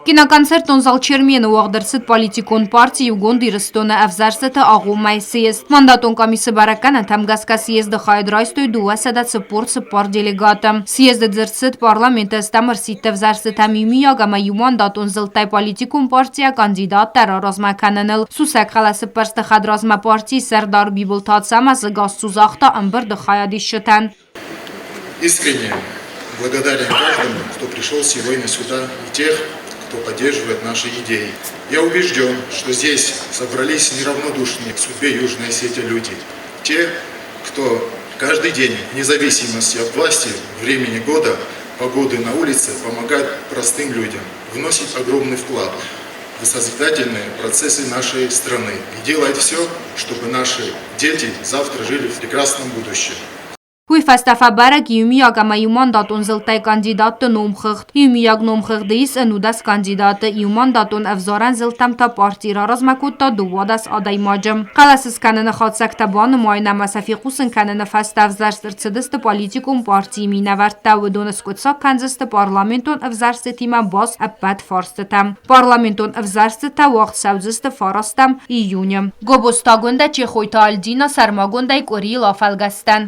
Киноконцертон зал Чермены уагъд ӕрцыд политикон парти Иугонд Ирыстоны ӕвзӕрстыты агъоммӕйы съезд. Мандатон къамисы бӕрӕггӕнӕнтӕм гӕсгӕ съезды хайад райстой 244 делегаты. Съезды дзырд цыд парламенты ӕстӕм ӕрсидты ӕвзӕрстытӕм иумиаг ӕмӕ иумандатон зылдтӕй политикон партийӕ кандидаттӕ раразмӕ кӕныныл. Сусӕг хъӕлӕсыппӕрсты хӕдразмӕ партийы сӕрдар Бибылты Ацӕмӕзы Гассу загъта ӕмбырды хайадисджытӕн. Искренне благодарен каждому, кто пришел сегодня сюда, и тех, кто поддерживает наши идеи. Я убежден, что здесь собрались неравнодушные к судьбе Южной Осетии люди. Те, кто каждый день, вне зависимости от власти, времени года, погоды на улице, помогает простым людям, вносит огромный вклад в созидательные процессы нашей страны и делает все, чтобы наши дети завтра жили в прекрасном будущем. Уый фӕстӕ фӕбӕрӕг иумиаг ӕмӕ иумандатон зылдтӕй кандидатты номхыгъд. Иумиаг номхыгъды ис 11 кандидаты, иумандатон ӕвзарӕн зылдтӕм та парти раразмӕ кодта 12 адӕймаджы. Хъӕлӕс скӕныны хатдзӕгтӕ банымайын ӕмӕ сӕ фехъусын кӕныны фӕстӕ ӕвзӕрст ӕрцыдысты политикон партийы минӕвӕрттӕ, уыдон скъуыддзаг кӕндзысты парламентон ӕвзӕрстытимӕ баст ӕппӕт фарстытӕ. Парламентон ӕвзӕрстытӕ уагъд цӕудзысты фарастӕм июны. Гобозтагондӕ Чехойты Альдина сӕрмагондӕй къуырийыл афӕлгӕстӕн.